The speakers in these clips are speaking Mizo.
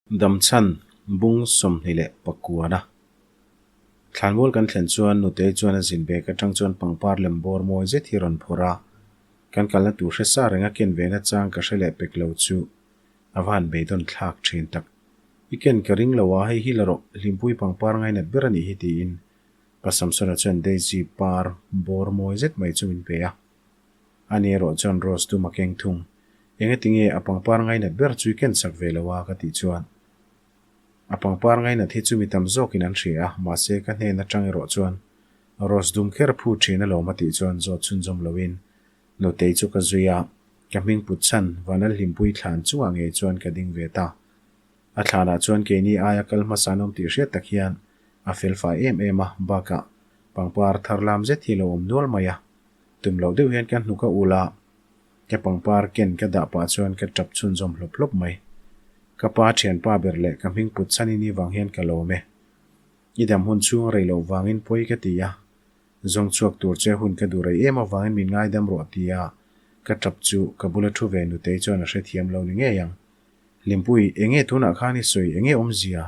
Damchhan bung 29. Thlanmual kan thlen chuan Nutei chuan a zin bag atang chuan pangpar lem bawr mawi zet hi rawn phawrh a, kan kalna tur hre sa reng a ken ve na chang ka hre leh pek lo chu a va han beidawn thlak thin tak. I ken ka ring lo a, hei hi la rawh, Hlimpui pangpar ngainat ber a nih hi tiin Pa Samsona chuan Daisy par bawr mawi zet mai chu min pe a. Ani erawh chuan Rose dum a keng thung. Engati nge a pangpar ngainat ber chu i ken sak ve lo a? ka tih chuan. A pangpar ngainat hi chu mi tam zawkin an hria a, mahse ka hnen atang erawh chuan Rose dum kher phu thin alawm a tih chuan zawt chhunzawm loin Nutei chu ka zui a, ka hming put chhan Vanlalhlimpui thlan chungah ngei chuan ka ding ve ta. A thlanah chuan keini aia kal hmasa an awm tih hriat tak hian a felfai em em a, bakah pangpar thar lam zet hi a lo awm nual mai a. Tum loh deuh hian ka hnuk a ul a, ka pangpar ken ka dah pah chuan ka tap chhunzawm hlawp hlawp mai. Ka pa thianpa ber leh ka hming put chhan i ni vang hian ka lawm e. I dam hun chhung rei loh vangin pawi ka ti a, zawng chhuak tur che hun ka duh rei em avangin min ngaidam rawh ti a ka tap chu ka bula thu ve nutei chuan a hrethiam lo ni ngei ang. Hlimpui, enge tunah khan i sawi, enge awmzia?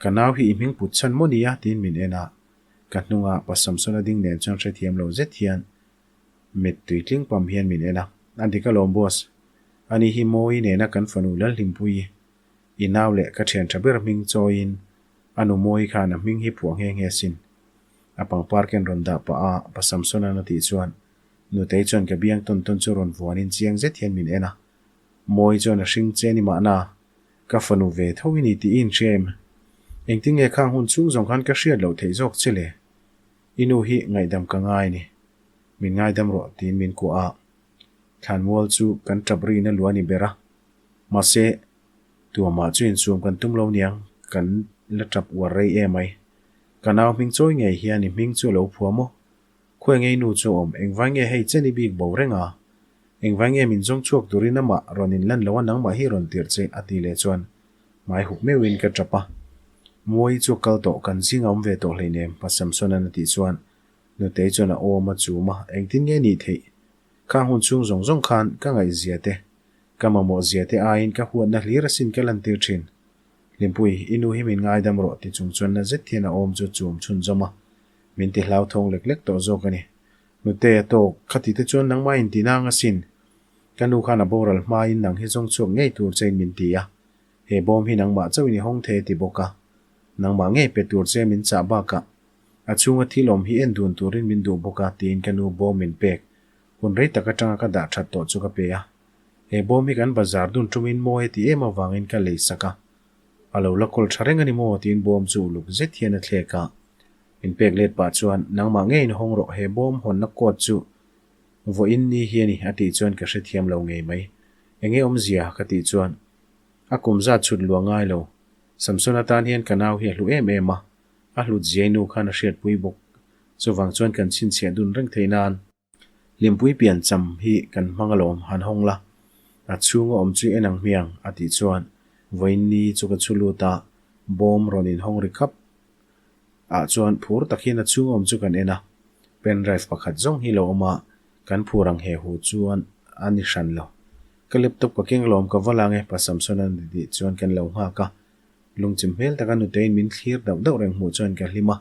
Ka nau hi i hming put chhan maw nia? tiin min en a. Ka hnunga pa Samsona ding nen chuan hrethiam lo zet hian mit tui tling pam hian min en a, A dik alawm boss, ani hi Mawi nena kan fanu Lalhlimpuii i nau leh ka thian tha ber hming chawiin a nu Mawi khan a hming hi phuah nghe nghe sin. A pangpar ken rawn dah pah a pa Samsona'n a tih chuan Nutei chuan ka biang tawn tawn chu rawn vuanin chiang zet hian min en a, Mawi chuan a hring che ni mahna Ka fanu ve tho i ni tih i inhria em? Engtin nge khang hun chhung zawng khan ka hriat loh theih zawk che le? I nu hi ngaihdam ka ngai a ni. Min ngaidam rawh tiin min kuah a. Thlanmual chu kan tap rin a luah a ni ber a. Mahse, tuamah chu insum kan tum lo niang, kan la tap uar rei em ai. Ka nau hming chawi ngei hian i hming chu a lo phua maw? Khawi ngei nu chu awm, engvai nge hei chen i bik bo reng a? Engvai nge min zawng chhuak turin amah rawn inlan lo a nangmah hi rawn tirh che a ti leh chuan hmai hup meuhin ka tap a. Mawi chu kal tawh kan zing a awm ve tawh hleinem Pa Samsona'n a tih chuan Nutei chuan a awm a chum a, engtin nge nih theih? Khang hun chhung zawng zawng khan ka ngaihzia te, ka mamawh zia te aiin ka huatna hlir asin ka lantir thin. Hlimpui, i nu hi min ngaidam rawh ti chung chuan na zet hian a awm chu chum chhunzawm a, min ti hlauthawng lek lek tawh zawk a ni. Nute a tawk, khati te chuan nangmah in ti nang asin. Ka nu khan a boral hmain nang hi zawng chhuak ngei tur chein min ti a, he bawm hi nangmah chauhin i hawng thei a ti bawk a. Nangmah ngei pe tur che min chah bakah a chhunga thil awm hi en dun turin min duh bawk a tiin ka nu bawm min pek hun rei tak atanga ka dah that tawh chu ka pe a. He bawm hi kan bazar dun tumin mawi a ti em avangin ka lei sak a. A lo la kawl tha reng a ni maw tiin bawm chu uluk zet hian a thlek a. Min pek let pah chuan, Nangmah ngeiin hawng rawh, he bawm hawnna coat chu vawiin ni hi a ni, a tih chuan ka hrethiam lo ngei mai. Enge awmzia? ka tih chuan, A kum zat chhut luah ngai lo. Samson atan hian ka nau hi a hlu em em a, a hlut ziai nu khan a hriatpui bawk. Chuvang chuan kan chhinchhiah dun reng thei nan. Hlimpui pian cham hi kan hmang alawm, han hawng la. A chhunga awm chu en ang hmiang, a tih chuan vawiin ni chu ka chhu lut a, bawm rawn inhawng ri khap ah chuan phur tak hian a chhunga awm chu kan en a, pen drive pakhat zawng hi lo awm a, kan phur ang he hu chuan a ni hran lo. Ka laptop ka keng lawm ka va lang e, Pa Samson a ni tih chuan kan lo nghak a, lungchim hmel taka nuteiin min thlir dauh dauh reng hmuh chuan ka hlim a,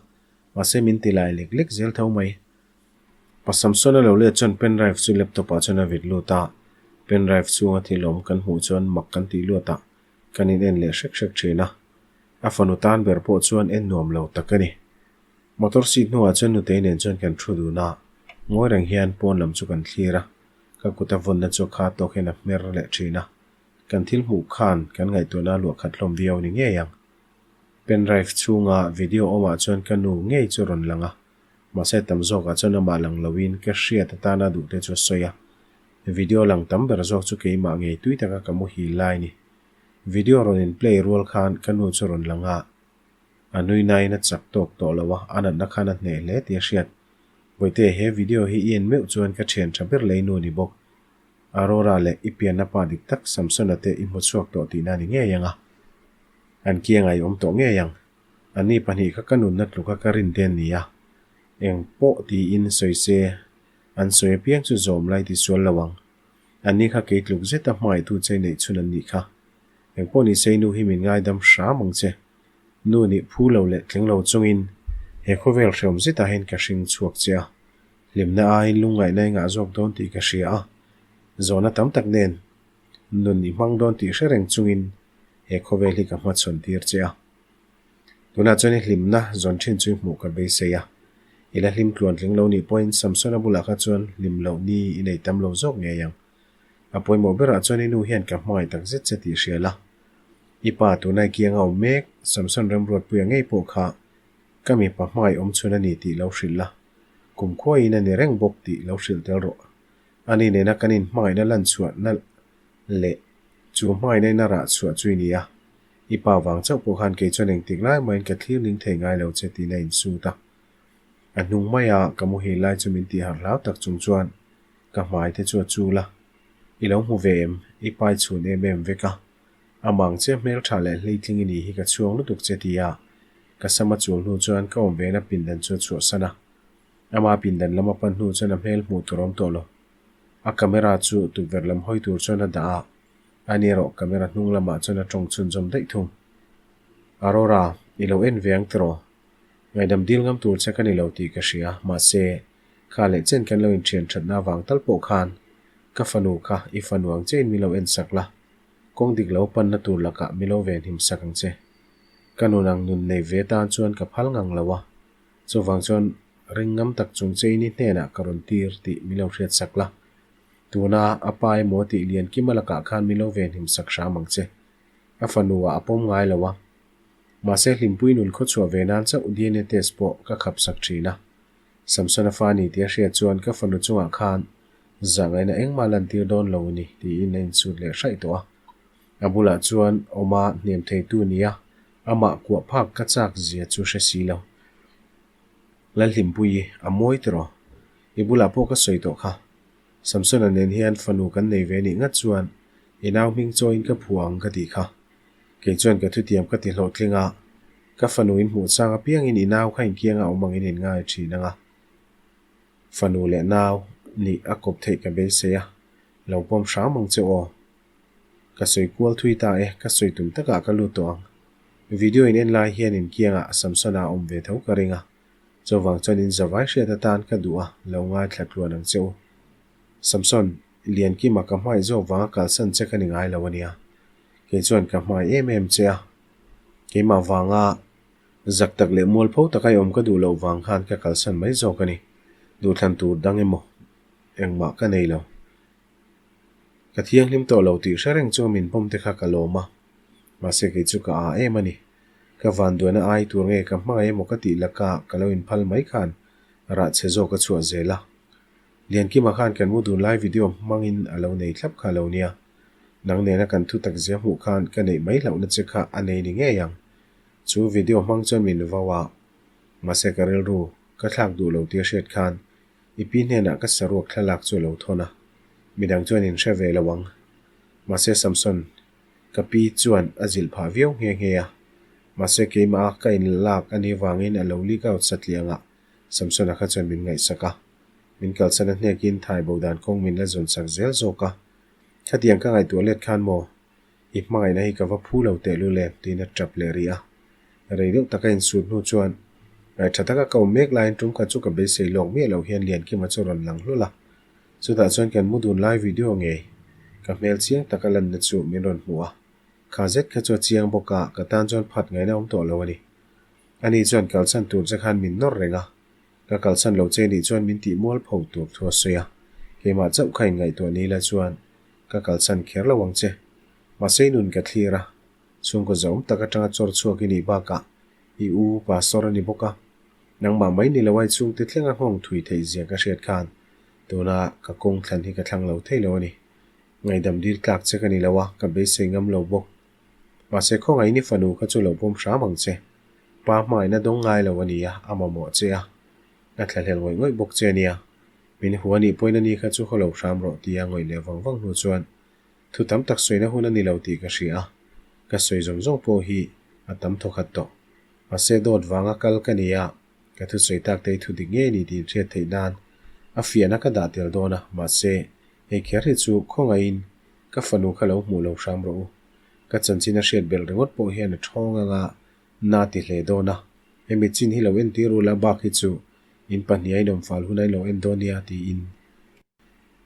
mahse min ti lai lek lek zel tho mai. Pa Samson a lo let chuan pen drive chu laptop ah chuan a vit lut a, pen drive chhunga thil awm kan hmuh chuan mak kan tih luat a, kan in en leh hrek hrek thin a. A fanu tan ber pawh chuan en nuam lo tak a ni. Motor seat hnuah chuan nutei nen chuan kan thu dun a, ngawi reng hian pawn lam chu kan thlir a, ka kut a vawnna chu a kha tawk hian a hmer leh thin a. Kan thil hmuh khan kan ngaihtuahna a luah khat hlawm viau ni ngei ang. Pen drive chhunga video awmah chuan ka nu ngei chu rawn lang a, mahse tam zawkah chuan amah lang loin ka hriat atana duh te chu a sawi a. Video lang tam ber zawk chu keimah ngei tui taka ka muhil lai a ni. Video rawn in play rual khan ka nu chu rawn lang a, a nui nain a chak tawk tawh lo a, a natna khan a hneh hle tih a hriat. Bawihte, he video hi i en meuh chuan ka thian tha ber lei nu ni bawk. Aurora leh i pianna pa dik tak Samsona te i hmu chhuak tawh tihna ni ngei ang a. An kiangah i awm tawh ngei ang. Anni pahnih kha ka nunna tluka ka rin te an ni a. Eng pawh tiin sawi se, an sawi apiang chu zawm lai ti sual lo ang. Anni kha kei tluk zeta hmangaihtu che neih chhun an nih kha. Engpawh ni se i nu hi min ngaidam hram ang che. Nu nih phu lo leh tling lo chungin he khawvel hreawm zetah hian ka hring chhuak che a. Hlimna aiin lungngaihna i ngah zawk dawn tih ka hria a. Zawhna tam tak nen nun i hmang dawn tih hre reng chungin he khawvel hi ka hmachhawn tir che a. Tunah chuan i hlimna zawn thin chu i hmuh ka beisei a. I la hlim tluan tling lo nih pawhin Samsona bulah kha chuan hlim loh ni i nei tam lo zawk ngei ang. A pawimawh berah chuan i nu hian ka hmangaih tak zet che tih hria la. I pa tuna i kianga awm mek Samson Remruatpuia ngei pawh kha ka mipa hmangaih awm chhun a ni tih lo hrilh la. Kumkhuaiin a ni reng bawk tih lo hrilh tel rawh. Ani nena kan inhmangaihna lan chhuah nalh leh chu hmangaihna in a rah chhuah chu i ni a. I pa vang chauh pawh khan kei chuan engtik lai mahin ka thlir ning thei ngai lo che tiin a insut a. A hnung maia ka muhil lai chu min tihharh hlau tak chung chuan ka hmai te chu a chul a. I lo hmu ve em? I pai chhun em em vek a. Amang che hmeltha leh hleitling i ni hi ka chhuang lutuk che ti a. Ka sam a chul hnu chuan ka awm vena pindan chu a chhuahsan a. Ama pindan lam a pan hnu chuan a hmel hmuh tur a awm tawh lo. A camera chu tukverh lam hawi tur chuan a dah a. Ani erawh camera hnung lamah chuan a tawng chhunzawm daih thung. Aurora, i lo en ve ang tiraw? Ngaihdam dil ngam tur che ka ni lo tih ka hria, mahse, kha leh chen kan lo inthian thatna avang tal pawh khan ka fanu kha i fanu ang chiahin min lo en sak la, kawng dik lo panna tur lakah min lo venhim sak ang che. Ka nun ang nun nei ve tan chuan ka phal ngang lo a, chuvang chuan ring ngam tak chung chein i hnenah ka rawn tir tih min lo hriat sak la. Tuna a pa emaw tih lian kima lakah khan min lo venhim sak hram ang che. A fanu ah a pawm ngai lo a. Mahse hlimpui nun khawchhuah ve nan chauh DNA test pawh ka khap sak thin a. Samsona fa ni tih a hriat chuan ka fanu chungah khan zahngaihna engmah lantir dawn lo ni tiin a insut leh hraih tawh a. A bulah chuan awma hnem theitu nia amah kuah phak ka chak zia chu hre si lo. Lalhlimpuii a mawi tiraw? I bulah pawh ka sawi tawh kha. Samsona nen hian fanu kan nei ve nih ngat chuan i nau hming chawiin ka phuah ang ka tih kha. Kei chuan ka thutiam ka ti hlawhtling a, ka fanu in hmuh chang apiangin i nau kha inkianga awm angin in ngai thin ang a. Fanu leh nau nih a kawp theih ka beisei a, lo pawm hram ang che aw. Ka sawi kual thui ta e, ka sawi tum takah ka lut tawh ang. Video in en lai hian inkiangah Samsona a awm ve tho ka ring a, chuvang chuan in zavai hriat atan ka duh a, lo ngaithla tluan ang che u. Samson, Liankima ka hmaih zawk vanga kalsan che ka ni ngai lo a nia. Kei chuan ka hmai em em che a, keimah vanga zak tak leh mualpho taka i awm ka duh loh vang khan ka kalsan mai zawk a ni. Duhthlan tur dang emaw engmah ka nei lo. Ka thianghlim tawh lo tih hre reng chu min pawm te kha ka lawm a, mahse kei chu ka aa em a ni. Ka vanduaina ai tur nge ka hmangaih emaw ka tih laka ka lo inphal mai khan rah chhe zawk a chhuah zel a. Liankima khan kan mu dun lai video hmangin a lo nei thlap kha lo nia. Nang nena kan thu tak zia hmuh khan ka neih mai hlauhna che kha a nei ni ngei ang. Chu video hmang chuan min vau a, mahse ka rilru ka thlak duh lo tia hriat khan i pi hnenah ka saruak thlalak chu a lo thawn a, midang chuan in hre ve lo ang. Mahse Samson, ka pi chuan a zilh phah viau nghe nghe a, mahse keimah a ka inlak a nih vangin a lo leak out satliah angah Samson-a kha chuan min ngaihsak a, min kalsan a hnekin thai bo dan kawng min la zawn sak zel zawk a. Khatiang ka ngaihtuah let khan maw, i hmangaihna hi ka va phu lo teh lul em? tiin a tap leh rih a. Rei deuh taka insut hnu chuan ngaihṭha taka ka awm mek laiin tum khat chu ka beisei lawk miah loh hian Liankima chu rawn lang hlul a. Chutah chuan kan mu dun lai video ngei ka hmel chiang taka lanna chu min rawn hmuh a. Kha zet kha chu a chiang bawk a, ka tan chuan phat ngaihna awm tawh lo a ni. Ani chuan kalsan tur che khan min nawr reng a, ka kalsan lo che nih chuan min tih mual pho tur thu a sawi a, keimah chauh kha inngaihtuah ni ila chuan ka kalsan kher lo ang che. Mahse i nun ka thlir a, chhungkaw zahawm tak atanga chawr chhuak i nih bakah i u pastor a ni bawk a, nangmah mai ni lo a i chhungte thlenga nghawng thui theih zia ka hriat khan tuna ka kawng thlan hi ka thlang lo thei lo a ni. Ngaihdam dil tlak che ka ni lo a, ka beisei ngam lo bawk. Mahse khawngaih i fanu kha chu lo pawm hram ang che. Pa hmaina dawng ngai lo a nia, a mamawh che a. A thlahlel ngawih ngawih bawk che a nia. Min hu a nih pawhin a ni kha chu haw lo hram rawh tia ngawih leh vang vang hnu chuan thu tam tak sawina hun a ni lo tih ka hria a. Ka sawi zawng zawng pawh hi a tam thawkhat tawh. Mahse dawt vanga kal ka ni a, ka thusawi tak te hi thu dik ngei a ni tih inhriat theih nan a fiahna ka dah tel dawn a, mahse hei kher hi chu khawngaihin ka fanu kha lo hmuh lo hram rawh u. Ka chanchin a hriat belh ringawt pawh hian a ṭhawng anga na ti hle dawn a. Hemi chin hi lo entir ula bak hi chu in pahniha in awmfal hun a in lo en dawn nia tiin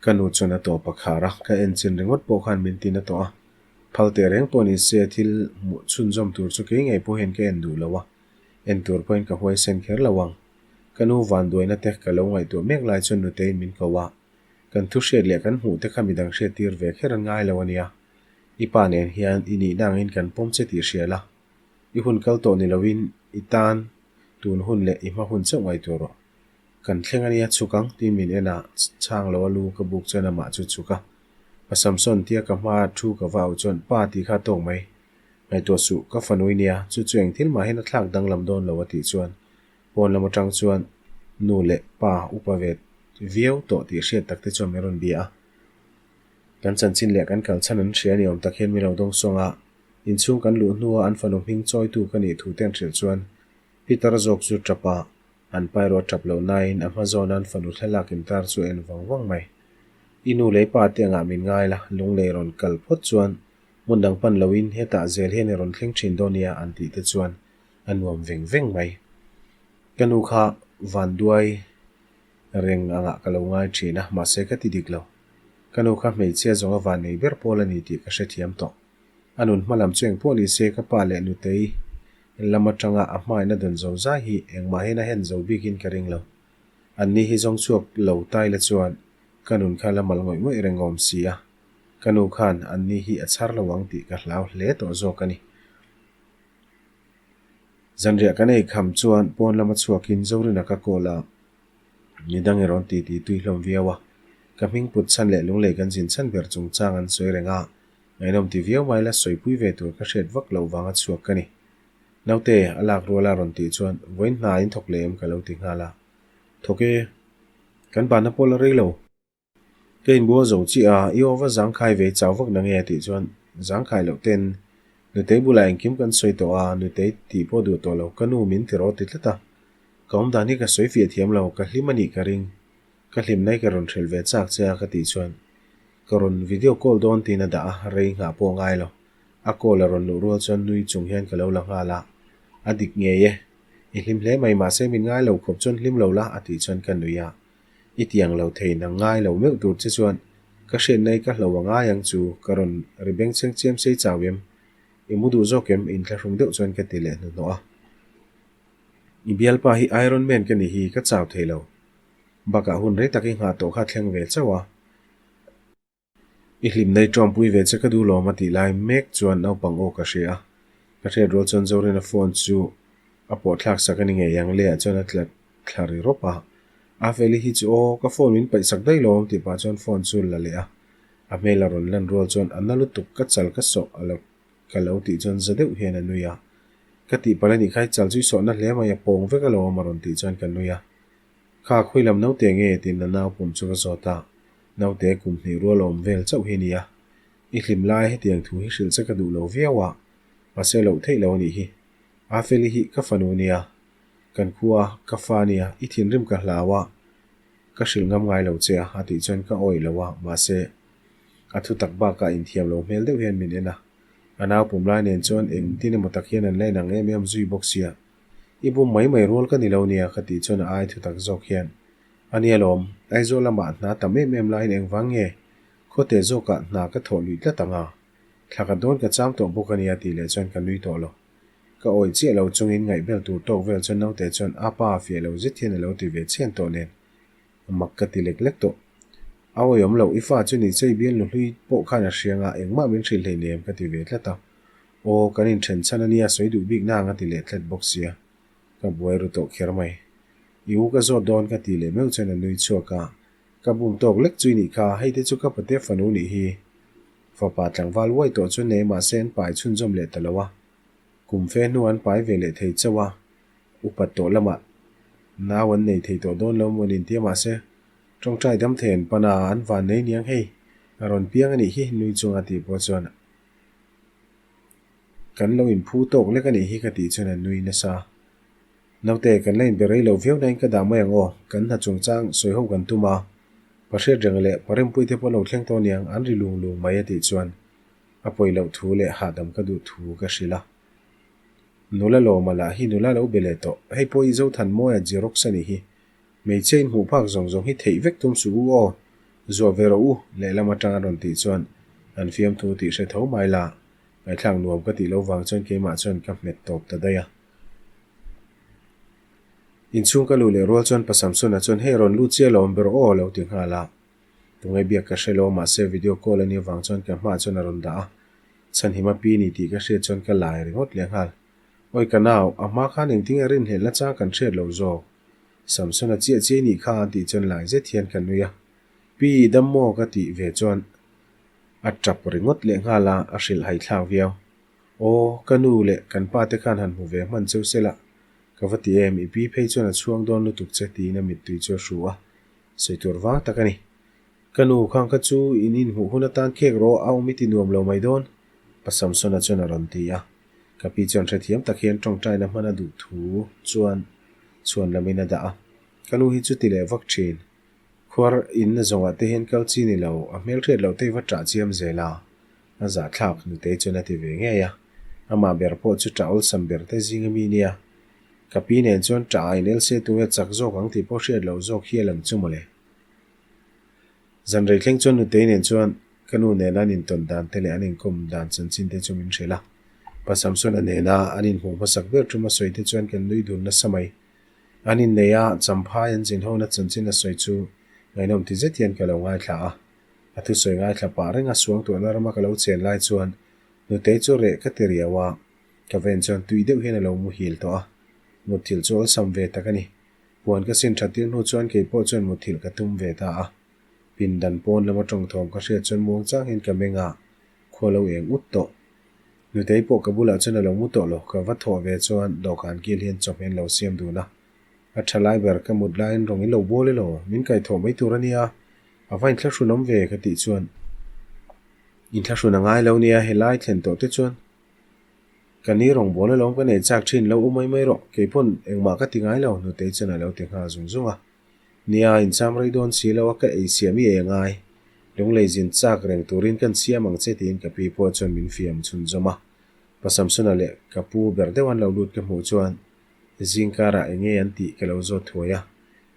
ka nu chuan a tawp a khar a, ka en chin ringawt pawh khan min tin a tawh a. Phal teh reng pawh ni se thil hmuh chhunzawm tur chu kei ngei pawh hian ka en duh lo a, en tur pawhin ka huaisen kher lo ang. Ka nu vanduaina te ka lo ngaihtuah mek lai chuan nuteiin min ko a, kan thu hriat leh kan hmuh te kha midang hriat tir ve kher an ngai lo a nia. I pa nen hian i nihna angin kan pawm che tih hria la, i hun kal tawh ni loin i tan tun hun leh i hma hun chauh ngaihtuah rawh. Kan thleng a nia chhuk ang tiin min en a, chhang lo a lu ka buk chuan amah chu chhuk a. Pa Samson tia ka hma thu ka va auh chuan pa tih kha a tawk mai. Ngaihtuah suh, ka fanu i nia, chu chu eng thil mahin a thlak danglam dawn lo a tih chuan pawn lam atang chuan nu leh pa upa ve viau tawh tih hriat tak te chuan min rawn bia a. Kan chanchin leh kan kal chhan an hria ni awm tak hian min lo dawng sawng a, inchhung kan luh hnua an fanu hming chawitu ka nih thu te an hrilh chuan Peter zawk chu tap a, an pa erawh a tap loh nain a hma zawna an fanu thlalak intar chu a en vang vang mai. I nu leh i pa te angah min ngai la, lunglei rawn kal phawt chuan hmun dang pan loin hetah zel hian i rawn thleng thin dawn nia an tih te chuan a nuam veng veng mai. Ka nu kha vanduai reng angah ka lo ngai thin a, mahse ka ti dik lo. Ka nu kha hmeichhia zawng a van nei ber pawl a ni tih ka hrethiam tawh. A nun hma lam chu engpawh ni se ka pa leh nutei lam atanga a hmain a dawn zo zai hi engmahin a hen zo bikin ka ring lo. An ni hi zawng chhuak lo tai la chuan ka nun kha la mal ngawih ngawih reng awm si a, ka nu khan an ni hi a chhar lo ang tih ka hlau hle tawh zawk a ni. Zanriah kan ei kham chuan pawn lama chhuakin Zorina ka call a, mi dang erawh an titi tui hlawm viau a, ka hming put chhan leh lunglei kan zin chhan ber chungchang an sawi reng a, ngaihnawm ti viau mai la sawipui ve tur ka hriat vak loh vanga chhuak ka ni. Naute, a lak rual a rawn tih chuan vawiin hna in thawk leh em ka lo ti nghal a. Thawk e, kan banna pawh la rei lo. Ka inbual zo chiah a, i aw va zangkhai ve chau vak na nge a tih chuan zangkhai loh ten Nutei bulah engkim kan sawi tawh a, Nutei tih pawh duh tawh lo, ka nu min ti rawh ti tlat a. Ka awm dan hi ka sawi fiah thiam lo, ka hlim a nih ka ring. Ka hlim nai ka rawn hrilh ve chak che a ka tih chuan ka rawn video call dawn tiin a dah a, rei nghah pawh a ngai lo. A call a rawn luh rual chuan nui chung hian ka lo la nghal a, a dik ngei e. I hlim hle mai mahse min ngai lo khawp chuan hlim lo la a tih chuan ka nui a. I tiang lo thei nang ngai lo meuh tur che chuan ka hriatna i ka hlo a ngai ang chu ka rawn ri beng cheng chiam sei chau em? I mu duh zawk em? Inthlahrung deuh chuan ka ti leh hnuhnawh a. I bialpa hi Iron Man ka nih hi ka chau thei lo. Bakah hun rei tak i nghah tawh kha thleng ve chauh a. I hlimna i ṭawmpui ve che ka duh lawm a tih lai mek chuan naupang aw ka hria a. Ka hriat rual chuan Zorina phone chu a pawh thlak sak a ni ngei ang lehah chuan a tla thla ri rawp a. Afeli hi chu aw ka phone min paih sak daih lawm tih pah chuan phone chu la leh a. A hmel a rawn lan rual chuan a na lutuk ka chal ka sawh a lo ka lo tih chuan za deuh hian a nui a. Ka tih palh a nih kha i chal chu i sawhna hle mai a pawng vek alawm a rawn tih chuan ka nui a. Kha khawi lam naute nge tiin a nau pum chu ka zawt a. Naute kum hnih rual awm vel chauh hi nia. I hlim lai hetiang thu hi hrilh che ka duh lo viau a, mahse loh theih lo a nih hi. Afeli hi ka fanu nia, kan khua ka fa nia, i thinrim ka hlau a, ka hrilh ngam ngai lo che a, a tih chuan ka awih lo a, mahse a thu tak bakah inthiam lo hmel deuh hian min en a. A nau pum lai nen chuan engtin emaw tak hian an la inang em em zui bawk sia. I bum mai mai rual ka ni lo nia ka tih chuan a ai thu tak zawk hian A nia lawm, Aizawl lamah hna tam em em laiin engvang nge khawte zawkah hna ka thawh luih tlat ang a? Thla ka dawn ka cham tawh bawk a nia tih leh chuan ka nui tawh lo. Ka awih chiah lo chungin ngaihbel tur tawk vel chuan naute chuan a pa fiah lo zet hian a lo ti ve chhian tawh nen mak ka ti lek lek tawh. A awih awm loh, i fa chu ni che i bialnu hlui pawh khan a hria nga engmah min hrilh hleinem ka ti ve tlat a. Aw, kan inthen chhan a nia sawi duh bik nang a ti leh tlat bawk sia. Ka buai ru tawh kher mai. I u ka zawt dawn ka tih leh meuh chuan a nui chhuak a, ka bum tawk lek chu i nih kha, hei te chu ka pate fanu nih hi. Fapa tlangval uai tawh chu nei mahse an pai chhunzawm leh ta lo a, kum fe hnu an pai ve leh thei chauh a, upat tawh lamah nau an nei thei tawh dawn lo maw nin tia mahse tawngtai dam thei an pan a, an van nei niang hei, a rawn piang a nih hi nui chunga tih pawh chuan kan lo inphu tawk lek a nih hi ka tih chuan a nui nasa. Naute, kan la inbe rei lo viau nain ka dah mai ang aw, kan hna chungchang sawi ho kan tum a, Pahriat reng leh Parempuite pawh lo thleng tawh aniang an ri lung lung mai a tih chuan. A pawi loh thu leh hahdam ka duh thu ka hrilh a. Nula lawma lah hi nula lo be leh tawh. Hei pawh i Zothanmawia Xerox a nih hi. Hmeichhia in hmuh phak zawng zawng hi theih vek tum suh u aw. Zuah ve rawh u, lehlam atang a rawn tih chuan an fiamthu tih hre tho mai la. Ngaihthlak nuam ka tih lo vang chuan keimah chuan ka hmet tawp ta daih a. Inchhung ka luh leh rual chuan Pa Samsona chuan hei rawn lut chiah lawm ber aw a lo ti nghal a. Tunge biak ka hre lo mahse video call a nih avang chuan ka hmaah chuan a rawn dah a. Chhanhima pi ni tih ka hriat chuan ka lai ringawt leh nghal. Awi ka nau, a hma khan engtinge rinhlelhna chang kan hriat lo zawk. Samsona chiah chiah i nih kha an tih chuan lai zet hian ka nui a. Pi, dam maw ka tih ve chuan a tap ringawt leh nghal a, a hrilh haithlak viau. Aw, ka nu leh kan pa te khan han hmu ve hman cheu se la. Ka va ti em, i pi phei chuan a chhuang dawn lutuk che tiin a mittui chu a hru a. Sawi tur vang tak a ni. Ka nu khang kha chu in inhmuh hun atan khek rawh a awm i ti nuam lo mai dawn, Pa Samsona chuan a rawn ti a. Ka pi chuan hrethiam tak hian tawngtaina hman a duh thu chuan chhuan lamin a dah a. Ka nu hi chu ti leh vak thin. Khuar in na zawngah te hian kal chi ni lo, a hmelhriat loh te i va ṭah chiam zel a. A zahthlak, nutei chuan a ti ve ngei a. Amah ber pawh chu ṭah awlsam ber te zing a mi nia. Ka pi nen chuan ṭah a inel se tunge chak zawk ang tih pawh hriat loh zawk hi a lang chu mawle. Zan rei thleng chuan nutei nen chuan ka nu nena an intawn dan te leh an inkawm dan chanchin te chu min hrilh a. Pa Samsona nena an inhmuh hmasak ber tum a sawi te chuan kan nui dun nasa mai. An innei a, champhai an zin hona chanchin a sawi chu ngaihnawm ti zet hian ka lo ngaithla a. A thusawi ngaithla pah reng a suangtuahna rama ka lo chen lai chuan nutei chu reh ka ti riau a, ka ven chuan tui deuh hian a lo muhil tawh a. Mutthilh chu awlsam ve tak a ni. Puan ka sin that tir hnu chuan kei pawh chuan mutthilh ka tum ve ta a. Pindan pawn lama tawngthawm ka hriat chuan muang chang hian ka meng a, khua lo eng ut tawh. Nutei pawh ka bulah chuan a lo mu tawh lo, ka va thawh ve chuan dawhkan kil hian chawhmeh an lo siam dun a. A tha lai ber ka mut laiin rawng in lo bawl elaw, min kaihthawh mai tur a nia, a va inthlahrun awm ve ka tih chuan inthlahrun a ngai lo nia helai thlen tawh te chuan Ka ni rawngbâwl alawm ka nei châk ṭhin lo u mai mai rawh, kei pawn engmah ka ti ngai lo, Nutei chuan a lo ti nghal zung zung a. Nia, incham rei dawn si lo a, ka ei siam i ei ngai. Lunglei zin châk reng turin kan siam ang che tiin ka pi pawh chuan min fiam chhunzawm a. Pa Samsona leh ka pu ber deuh an lo lut ka hmuh chuan zing karah eng nge an tih ka lo zawt thuai a.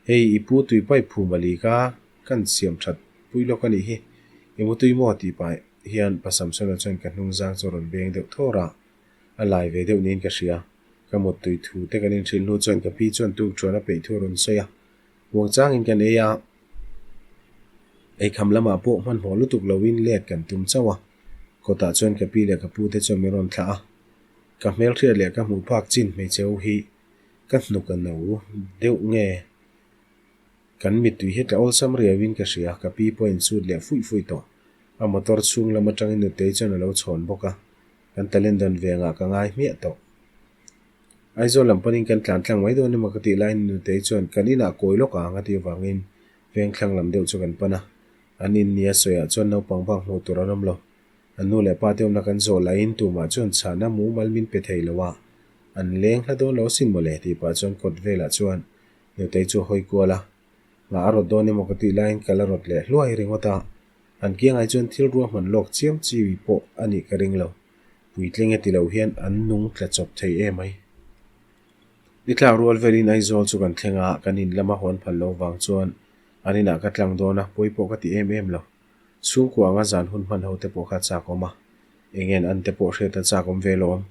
Hei, i pu tui pipe phum a li ka, kan siam ṭhat pui lawk a nih hi. I mu tui maw? tih pah hian Pa Samsona chuan ka hnung zang chu a rawn beng deuh thawr a, a lai ve deuh niin ka hria. Ka muttui thu te kan inhrilh hnu chuan ka pi chuan tuk chuan a peih thu a rawn sawi a, muangchangin kan ei a, eikham lamah pawh hmanhmawh lutuk loin let kan tum chauh a, kawtah chuan ka pi leh ka pu te chuan min rawn thlah a, ka hmelhriat leh ka hmuh phak chin hmeichhe ho hi ka hnuk a no deuh nge? Kan mittui hi tla awlsam riauin ka hria, ka pi pawh insut leh fuih fuih tawh. A motor chhung lam atangin nutei chuan a lo chhawn bawk a, kan talent dawn ve angah ka ngai hmiah tawh. Aizawl lam panin kan tlan tlang mai dawn emaw ka tih laiin nutei chuan kan inah kawi lawk ang a tih avangin vengthlang lam deuh chu kan pan a. An in nia sawiah chuan naupang bak hmuh tur an awm lo. An nu leh pa te awmna kan zawh laiin tumah chuan chhahna mumal min pe thei lo a, an leng hla dawn lo asin mawle tih pah chuan kawt velah chuan Nutei chu a hawi kual a, Nghah a rawt dawn emaw ka tih laiin ka la rawt leh hluai ringawt a, an kiangah chuan thil ruahman lawk chiam chi pawh a nih ka ring lo. Puitling e ti lo hian an nung tla chawp thei em mai. I tlak rual velin Aizawl chu kan thleng a, kan in lama hawn phal lo vang chuan an inah ka tlang dawn a, pawi pawh ka ti em em lo. Chhungkua anga zan hun hman ho te pawh kha chak awm a, eng en an te pawh hriat a chak awm ve lawm.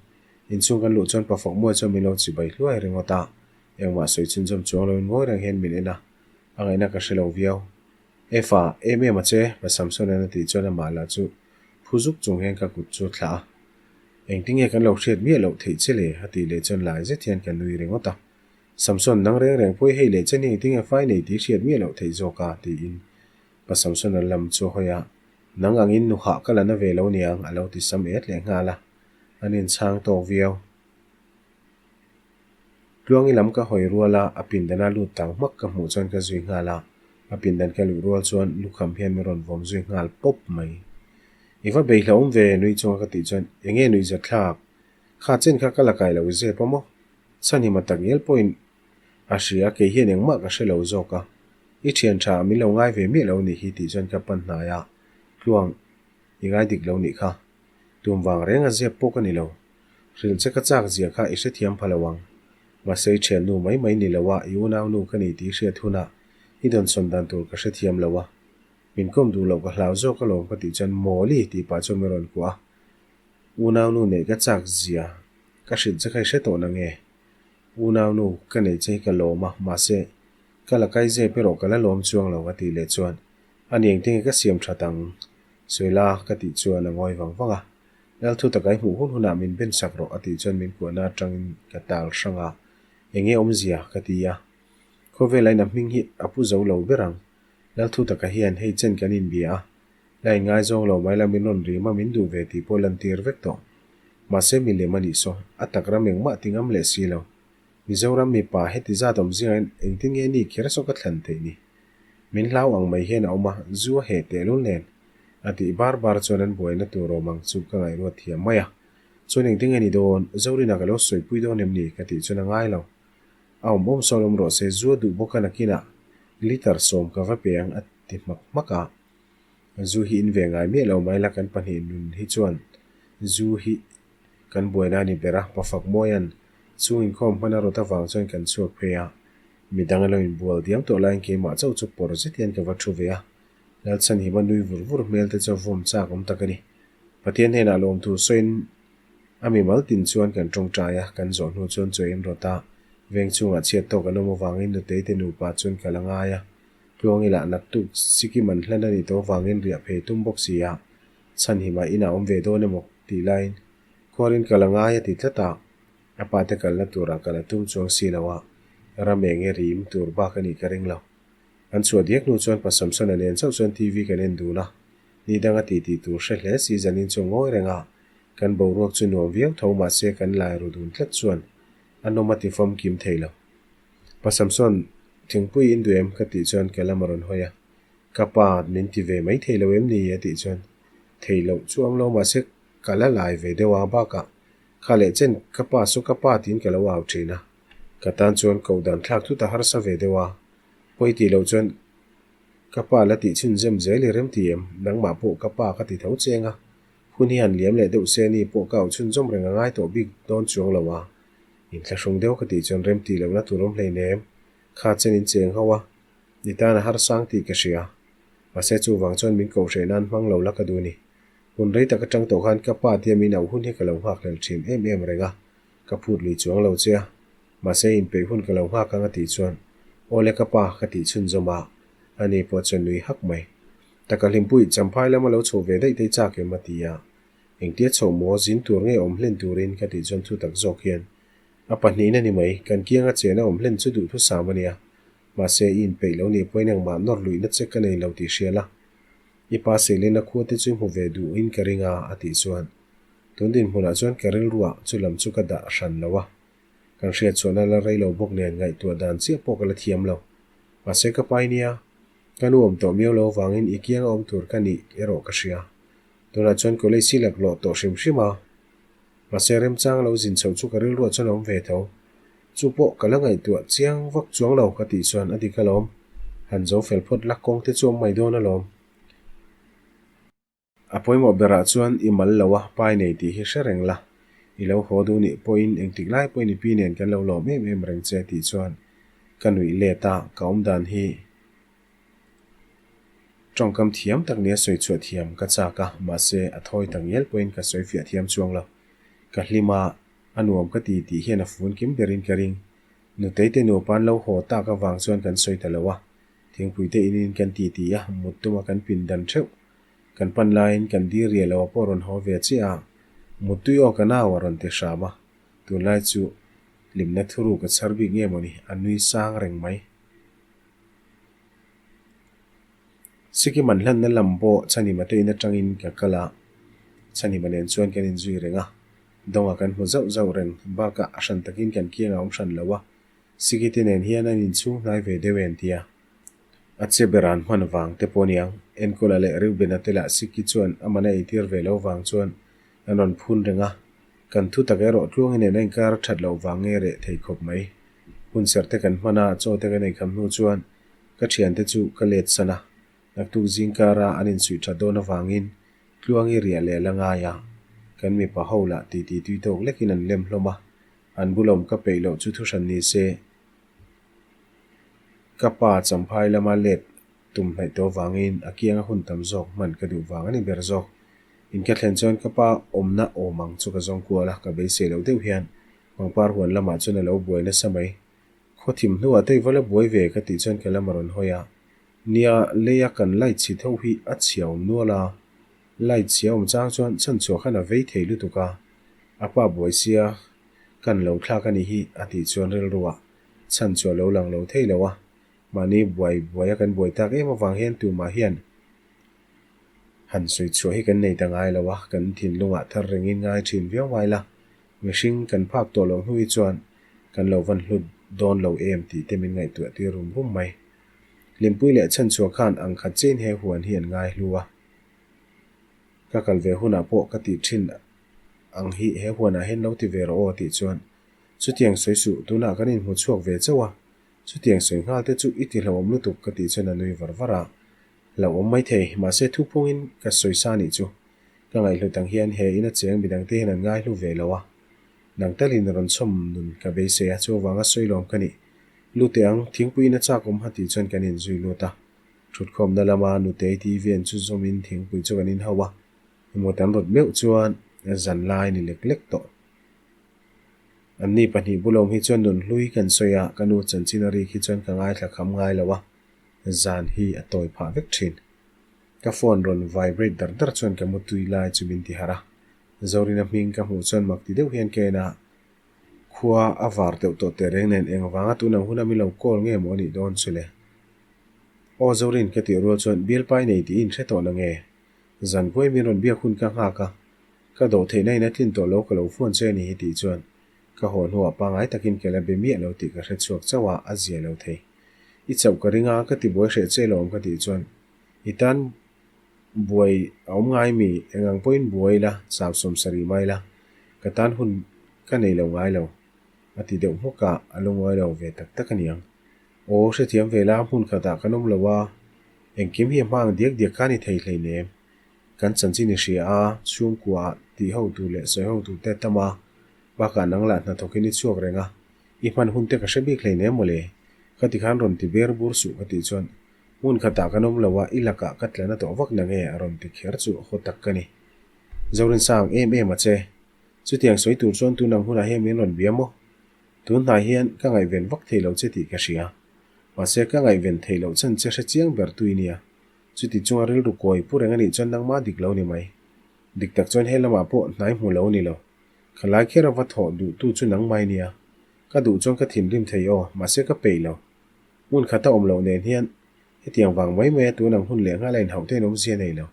Inchhung kan luh chuan Pafawk Muai chuan min lo chibai hluai ringawt a, Engmah sawi chhunzawm chuang loin ngawi reng hian min en a, a ngaihna ka hre lo viau. Efa, em em a che, Pa Samson-a'n a tih chuan amah lah chu phu zuk chung hian ka kut chu a thlah a. Engtinge kan lo hriat miah loh theih che le? a tih leh chuan lai zet hian ka nui ringawt a. Samson, nang reng reng pawh i hei leh che ni engtinge fai nei tih hriat miah loh theih zawk a? tiin Pa Samson-a lam chu a hawi a. Nang angin nuhah ka la na ve lo niang, a lo ti sam et leh nghal a. An inchhang tawk viau. Tluangi lam ka hawi rual a, a pindan a lut tang hmak ka hmuh chuan ka zui nghal a, a pindan ka luh rual chuan lukham hian min rawn vawm zui nghal pawp mai. I va bei hlauhawm ve nui chunga ka tih chuan enge nui zat thlak? Kha chen kha ka la kai lo i zep a maw? Chhanhima tak ngial pawhin a hria kei hian engmah ka hre lo zawk a, i thian tha min lo ngai ve miah lo nih hi tih chuan ka pan hnai a, Tluang i ngai dik lo nih kha. Tum vang reng a zep pawh ka ni lo. Hrilh che ka chak zia kha i hrethiam pha lo ang. Mahse i thiannu mai mai ni lo a, i unaunu ka ni tih i hriat hunah i dawnsawn dan tur ka hrethiam lo a. Min kawm duh loh ka hlau zawk alawm ka tih chuan Mawli tih pah chuan min rawn kuah a. Unaunu neih ka chak zia ka hrilh che kha i hre tawh na nge? Unaunu ka nei che hi ka lawm a, mahse ka la kai zep erawh ka la lawm chuang lo a tih leh chuan a ni engtin nge ka siam that ang? Suela ka tih chuan a ngawi vang vang a, Lal thu taka i hmuh hun hunah min ben sak rawh a tih chuan min kuahna atangin ka tal hrang a, Enge awmzia? ka ti a. Khawvela in a hming hi a pu zo lo ber ang. Lal thu taka hian hei chen kan inbia a, la inngaizawng lo mai la min rawn rim a min duh ve tih pawh lantir vek tawh. Mahse milem a nih saw, a tak ram engmah ti ngam leh si lo. Mizoram mipa heti zat awm zingah hian engtin nge ni kher saw ka thlan theih ni? Min hlau ang mai hian a awm a, zu a heh tehlul nen. A tih bar bar chuan an buaina tur awm ang chu ka ngaihruat thiam mai a. Chuan engtin nge ni dawn? Zorina ka lo sawipui dawn em ni? Ka tih chuan a ngai lo. A awm awm sawn awm rawh se, zu a duh bawk a nakinah litre sawm ka va pe ang a ti hmak hmak a. Zu hi in ve ngai miah lo mai la kan pahnih nun hi chuan zu hi Kan buaina a ni ber a, Pafak Mawia'n chung inkhawm hman a rawt avang chuan kan chhuak phei a, midang a lo inbual diam tawh laiin keimah chauh chu pawr zet hian ka va thu ve a, Lalchhanhima nui vur vur hmel te chu a vawm chak awm tak a ni. Pathian hnenah lawmthu sawiin a mimal tin chuan kan tawngtai a, kan zawh hnu chuan chaw in rawt a, veng chhungah chhiat tawk an awm avangin Nutei te nupa chuan ka la ngai a, Tluangila naktuk Sikkim an hlan a nih tawh avangin riah phei tum bawk si a, Chhanhima inah awm ve dawn emaw tih laiin khuarin ka la ngai a ti tlat a, a pa te kalna turah ka la tum chuang si lo a, ram eng e rim tur bak a nih ka ring lo. An chhuah diak hnu chuan pa Samsona nen chauh chuan TV kan en dun a, ni danga ti tih tur hre hle si zanin chu ngawi reng a, kan boruak chu nuam viau tho mahse kan lai ru dun tlat chuan a nawm a ti famkim thei lo. Pa Samson, thingpui in duh em? ka tih chuan ka lam a rawn hawi a. Ka pa min ti ve mai thei lo em ni? a tih chuan thei loh chu awm lo mahse ka la lai ve deuh a, bakah kha leh chen ka pa saw ka pa tiin ka lo au thin a, ka tan chuan koh dan thlak thut a harsa ve deuh a, pawi tih loh chuan ka pa la tih chhun zem zel i rem ti em? Nangmah pawh ka pa ka ti tho cheng a, hun hi han liam leh deuh se ni pawh ka au chhun zawm reng a ngai tawh bik dawn chuang lo a, inthlahrung deuh ka tih chuan rem tih lohna tur awm hleinem, kha chen in cheng ho a. I tan a harsang tih ka hria. Mahse chuvang chuan min kohhreh nan hmang lo la ka duh ni. Hun rei tak atang tawh khan ka pa tia min auh hun hi ka lo nghakhlel thin em em reng a, ka phut lui chuang lo che a. Mahse inpeih hun ka lo nghak ang a tih chuan, Awle ka pa ka tih chhunzawm a, ani pawh chuan nui hak mai. Taka Hlimpuii Champhai lama lo chhoh ve daih daih chak em a ti a. Engtia chhoh maw zin tur nge awm hlen turin ka tih chuan thu tak zawk hian a pahnihin a ni mai, kan kianga chena awm hlen chu duhthusam a nia. Mahse, i inpeih lo nih pawhin engmah nawr luihna che ka nei lo tih hria la. I pa Selena khua te chu hmu ve duhin ka ring a, a tih chuan. Tun dinhmunah chuan ka rilruah chu lam chu ka dah hran lo a. Kan hriat chhuahna la rei lo bawk nen ngaihtuah dan chiah pawh ka la thiam lo. Mahse, ka pai nia, ka nu awm tawh miau lo avangin i kianga awm tur ka nih erawh ka hria. Tunah chuan college hi laklawh tawh hrim hrim a. Mahse, remchang lo zin chhoh chu ka rilruah chuan a awm ve tho. Chu pawh ka la ngaihtuah chiang vak chuang lo ka tih chuan a dik alawm. Han zo fel phawt la kawng te chu awm mai dawn alawm. A pawimawh berah chuan i mal lo a pai nei tih hi hre reng la. I lo haw duh nih pawhin engtik lai pawhin i pi nen kan lo lawm em em reng che tih chuan ka nuih let a, ka awm dan hi tawngkam thiam tak nia sawi chhuah thiam ka chak a, mahse a thawi tak ngial pawhin ka sawi fiah thiam chuang lo. Ka hlim a. A nuam ka ti tih hian a fun kim berin ka ring. Nutei te nupa an lo haw tak avang chuan kan sawi ta lo a. Thingpui te inin kan ti ti a, mut tuma kan pin dan theuh. Kan pan laiin kan dir riah lo a pawh rawn haw ve chiah a. Muttui aw ka nau a rawn ti hram a. Tunlai chu hlimna thuruk a chhar bik nge mawni, a nui sang reng mai. Sikkim an hlanna lam pawh Chhanhima te in atangin ka kal a, Chhanhima nen chuan kan inzui reng a, Dawngah kan hmu zauh zauh reng, bakah a hran takin kan kiangah awm hran lo a, Sikki te nen hian an inchhung hnai ve deuh em tia a che ber an hman vang te pawh aniang, Enkawla leh Reubena te lah Sikki chuan a man a eitir ve lo vang chuan an rawn phun reng a, kan thu tak erawh Tluangi nen a inkar that loh vang nge reh thei khawp mai. Hun serh te kan hman a, chaw te kan eikham hnu chuan Ka thiante chu ka let san a, naktuk zingkara an insuih that dawn avangin Tluangi riah leh la ngai a. Kan mipa ho lah titi tui tawk lekin an lem hlawm a, an bulawm ka peih loh chu thuhran ni se. Ka pa champhai lama let tum hnaih tawh vangin a kianga hun tam zawk hman ka duh vang a ni ber zawk. In ka thlen chuan ka pa awmna awm ang chu ka zawng kual a, ka beisei loh deuh hian pangpar huan lamah chuan a lo buai nasa mai. Khaw thim hnuah te i va la buai ve ka tih chuan ka lam a rawn hawi a, nia leia kan light chhit ho hi a chhia awm nual a, light chhia awm chang chuan chhanchhuah khan a vei thei lutuk a, a pa buai sia kan lo thlak a nih hi a tih chuan rilruah chhanchhuah lo lang lo thei lo a, mahni buai buai a kan buai tak em avang hian tumah hian han sawi chhuah hi kan nei ta ngai lo a, kan thinlungah thar rengin ngai thin viau mai la. Mihring kan phak tawh loh hnu hi chuan kan lo van hlut dawn lo em tih te min ngaihtuah tir rum rum mai. Hlimpui leh chhanchhuah khan ang khat chiahin he huan hi an ngai hlu a. Ka kal ve hunah pawh ka tih thin ang hi he huanah hian lo ti ve rawh aw tih chuan chutiang sawi suh tunah kan inhmu chhuak ve chauh a, chutiang sawi nghal te chu i ti hlauhawm lutuk ka tih chuan a nui var var a. Hlauhawm maithei mahse thuphungin ka sawi sa nih chu. Ka ngaihhlut ang hian he ina cheng midangte hian an ngaihlu ve lo a, nang talin rawn chhawm nun ka beisei a, chuvanga sawilawm ka nih. Lute ang, thingpui ina chak awm ha tih chuan kan inzui lut a. Thutkhawmna lama nutei TV an chu zawmin thingpui chu kan inhau a, mut an rawt meuh chuan zan lai ni lek lek tawh. Anni pahnih bulawm hi chuan nun hlui kan sawi a, ka nu chanchin a rik hi chuan ka ngaithla kham ngai lo a, zan hi a tawi phah vek thin. Ka phone rawn vibrate dar dar chuan ka mutui lai chu min ti harh a, Zorina hming ka hmuh chuan mak ti deuh hian ka en a, khua a var deuh tawh teh reng nen eng vanga tunang huna min lo call nge maw a nih dawn chu le. Aw Zorin ka tih rual chuan bialpai nei tih i inhre tawh na nge? Zan buai min rawn biak hun ka nghak a, ka dawh theihna in a tlin tawh lo ka lo phone che a ni hi tih chuan ka haw hnuah pangngai takin ka la be miah lo tih ka hre chhuak chauh a, a zia lo thei. I chauh ka ring a, ka ti buai hreh che lawm ka tih chuan I tan buai a awm ngai mi? Eng ang pawhin buai ila, chau sawmsarih mai ila, ka tan hun ka nei lo ngai lo, a ti deuh hmawk a, a lungawi lo ve tak tak a niang. Aw, hrethiam ve la, hmun khatah kan awm lo a, engkim hi a hma ang diak diak kha a ni thei hleinem. Kan chanchin i hria a, chhungkuaah tih ho tur leh sawi ho tur te a tam a, bakah nang lah hnathawkin i chhuak reng a, i hman hun te ka hre bik hleinem mawle, ka ti khan rawn ti ber bur suh ka tih chuan Hmun khatah kan awm lo a, i lakah ka tla na tawh vak na nge a rawn ti kher chu haw tak ka ni. Zorinsang em em a che. Chutiang sawi tur chuan tun ang hunah hian min rawn bia maw? Tun hnai hian ka ngaihven vak thei lo che tih ka hria. Mahse ka ngaihven theih loh chan che hre chiang ber tui nia. Chuti chunga rilru kawi pu reng a nih chuan nangmah dik lo ni mai. Dik tak chuan he lamah pawh hnai hmu lo ni lo. Khalai kher a va thawh duhtu chu nangmai nia. Ka duh chuan ka thinrim thei aw, mahse ka peih lo. Hmun khat a awm loh nen hian hetiang vang mai mai a tun ang hun leh nghal a inhauh te in awmzia nei lo.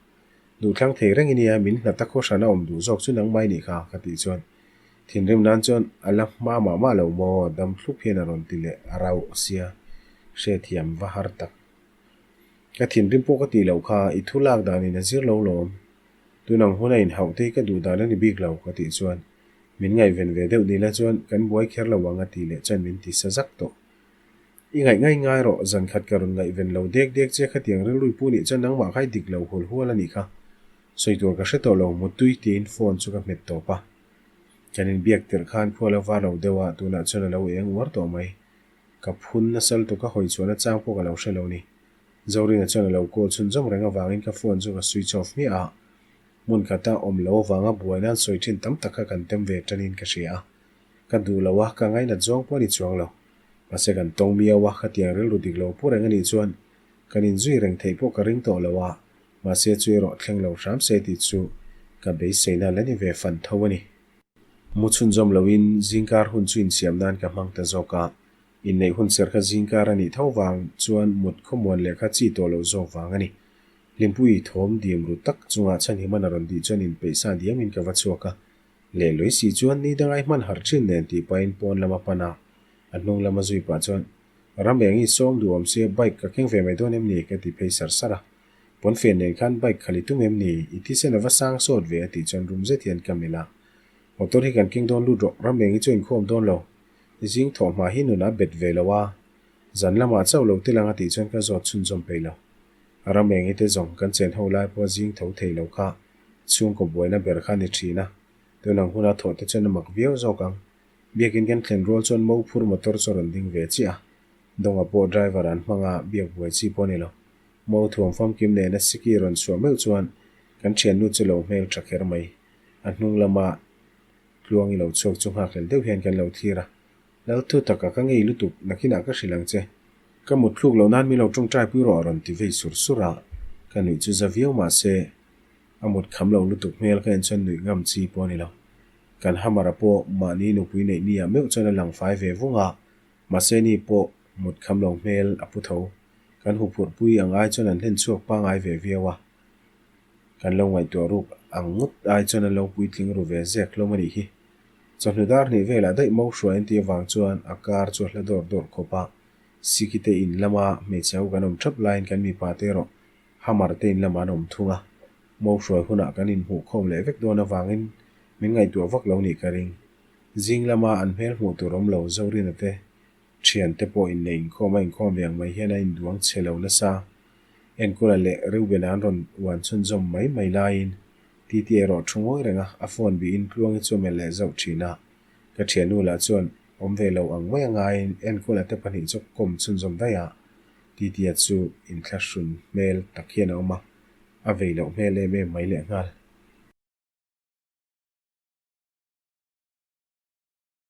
Duhthlang thei reng i nia, min hlat a khaw hran a awm duh zawk chu nangmai nih kha ka tih chuan thinrim nan chuan a la hma mah mah lo maw dam thlup hian a rawn ti leh a rauh sia hrethiam va har tak. Ka thinrim pawh ka tih loh kha i thu lak danin a zir lo lawm. Tun ang hun a inhauh te hi ka duh dan a ni bik lo ka tih chuan min ngaihven ve deuh ni la chuan kan buai kher lo ang a tih leh chuan min ti sa zak tawh. I ngaih ngai ngai rawh, zan khat ka rawn ngaihven lo dek dek che khatiang rilrui pu nih chuan nangmah kha i dik lo hual hual a nih kha. Sawi tur ka hre tawh lo, mutui tiin phone chu ka hmet tawp a. Kan inbiak tirh khan khua lo var lo deuh a, tunah chuan a lo eng uar tawh mai. Ka phun nasa lutuk a hawi chhuahna chang pawh ka lo hre lo ni. Zorina chuan a lo call chhunzawm reng avangin ka phone chu ka switch off hmiah a. Hmun khata awm lo avanga buaina an sawi thin tam tak kha kan tem ve tanin ka hria a. Ka duh lo a, ka ngainat zawng pawh a ni chuang lo. Mahse kan tawng miau a, khatiang rilru dik lo pu reng a nih chuan kan inzui reng theih pawh ka ring tawh lo a, mahse chu erawh thleng lo hram se tih chu ka beiseina la ni ve fan tho a ni. Mu chhunzawm loin zingkar hun chu insiam nan ka hmang ta zawk a, inneih hun ser kha zingkar a nih tho vang chuan mut khawmuan leh kha chi tawh loh zawk vang a ni. Hlimpuii thawm dim ru tak chungah chhanhim an a rawn tih chuan inpeihsa diamin ka va chhuak a, Leh lui si chuan ni dang ai hman harh thin nen tih pahin pawn lama pan a, a hnung lama zui pah chuan, Ram eng i sawm duh awm sia bike ka keng ve mai dawn em ni? ka ti phei sar sar a. Pawnfen nen khan bike khal i tum em ni? I thisen a va sang sawt ve a tih chuan rum zet hian ka melh a. Motor hi kan keng dawn lut rawh, ram eng i chu inkhawm dawn lo. Zing thawh hma hi nun a bet ve lo a, zan lamah chauh lo tel ang a tih chuan ka zawt chhunzawm peih lo. Ram eng i te zawng kan chen ho lai pawh zing tho thei lo kha chhungkaw buaina ber kha ni thin a. Tun ang huna thawh te chuan a mak viau zawk ang. Biakin kan thlen rual chuan mo phur motor chu a rawn ding ve chiah a. Dawnga pawh driver an hmang a, biak buai chi pawh a ni lo. Mo thuam famkim nena Siki rawn chhuah meuh chuan kan thiannu chu lo hmel tha kher mai. A hnung lama Tluangi lo chhuak chu nghakhlel deuh hian kan lo thlir a. Lal thu taka ka ngei lutuk, nakinah ka hrilh ang che. Ka mut thluk loh nan min lo tawngtai pui rawh a rawn ti vei sur sur a. Ka nuih chu za viau mah se a mut kham lo lutuk hmel ka en chuan nuih ngam chi pawh a ni lo. Kan Hamara pawh mahni nupui neih ni ah meuh chuan a lang fai ve vung a, mahse ni pawh mut kham lo hmel a pu tho. Kan huphurh pui ang ai chuan an hlen chhuak pangai ve viau a. Kan lo ngaihtuah ruk ang ngawt ai chuan an lo puitling ru ve zek hlawm a nih hi. Chawhnu dar hnih velah daih mo hruai an tih avang chuan a kar chu a hla dawr dawr khawp a. Sikhi te in lama hmeichhe ho kan awm thap laiin kan mipa te erawh Hammer te in lamah an awm thung a. Mo hruai hunah kan inhmuh khawm leh vek dawn avangin min ngaihtuah vak lo nih ka ring. Zing lama an hmel hmuh tur awm lo Zorina te thian te pawh inneih inkhawm a inkhawm ve ang mai hian a induang chhe lo nasa. Enkawla leh Reuben-a an rawn uan chhunzawm mai mai laiin Titi erawh thu ngawi reng a, a phone bihin Tluangi chu a melh leh zauh thin a. Ka thiannu lah chuan awm ve lo ang mai a ngaiin Enkawla te pahnih chu kawm chhunzawm daih a. Titia chu inthlahrun hmel tak hian a awm a, a vei loh hmel em em mai lehnghal.